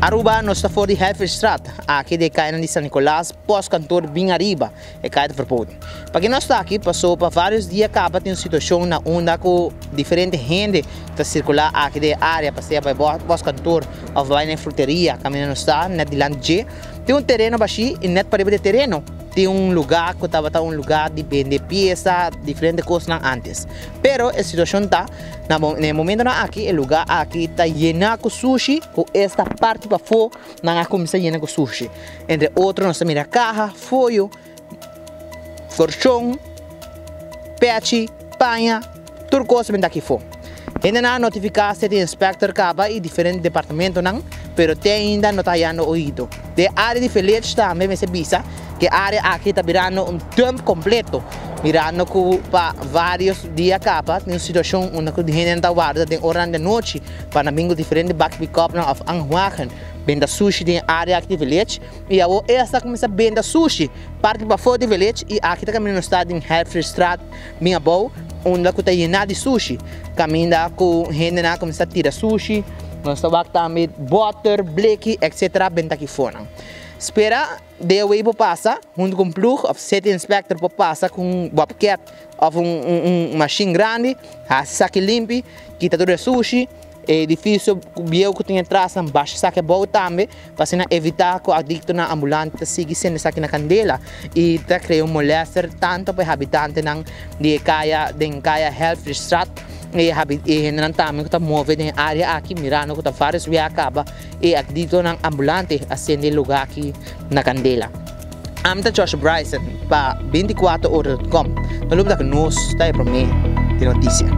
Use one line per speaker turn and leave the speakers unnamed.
Aruba nos ta for di Helferstraat, aki den e kayanan di San Nicolas, postkantoor bin ariba, e kaya ta verboden. Paki nos ta aki? Paso pa varios dia kaba tin un situacion na unda cu diferente hende ta circula aki den e area pa sea bay postkantoor of bay na e fruteria caminda nos ta net dilanti dje. Tin un tereno bashi y net pariba di e tereno tin un lugar cu tabata un lugar di bende pieza, diferente cosnan antes. Pero e situacion ta Na e momentonan aki e luga aki ta yena ku sushi ku esta parti pafó nan a kuminsá yena ku sushi. Entre otro nos ta mira kaha, foyo, korchon, pechi, paña, tur kos ta bini aki afó. Hendenan a notifiká City Inspector kaba i diferente departamentonan pero te ainda no ta hayando oido. Den área di Village tambe mester bisa ku e área aki ta birando un dump kompleto, mirando ku pa vários dia kaba tin un situashon unda ku hendenan ta warda den oranan di anochi pa nan bin ku diferente bak pikòpnan òf anhwagen benta sushi den e área aki di Village i awor e asta kuminsá benta sushi parti pafó di Village i aki ta kaminda nos ta den Helfrichstraat bin abou unda ku ta yená di sushi kaminda ku hendenan a kuminsá tira sushi. Nos ta wak tambe boter, bleki etc. Benta aki fonan. Spera DOW por pasa hunto cu un ploeg of city inspector por pasa cu un bobcat of un machine grandi haci esaki limpi, kita tur e sushi, e edificio bieu cu tin atras nan basha esaki abou tambe pa asina evita cu adictonan ambulante ta sigui sende esaki na candela y ta crea un molester tanto pa e habitantenan di e caya den caya Helfrichstraat. E hendenan tambe ku ta move den e área aki mirando ku ta vários bia kaba e adiktonan ambulante a sende e lugá aki na kandela. Ami ta Josh Bryson pa 24 ora dot com. No lubida ku nos ta e promé di notisia.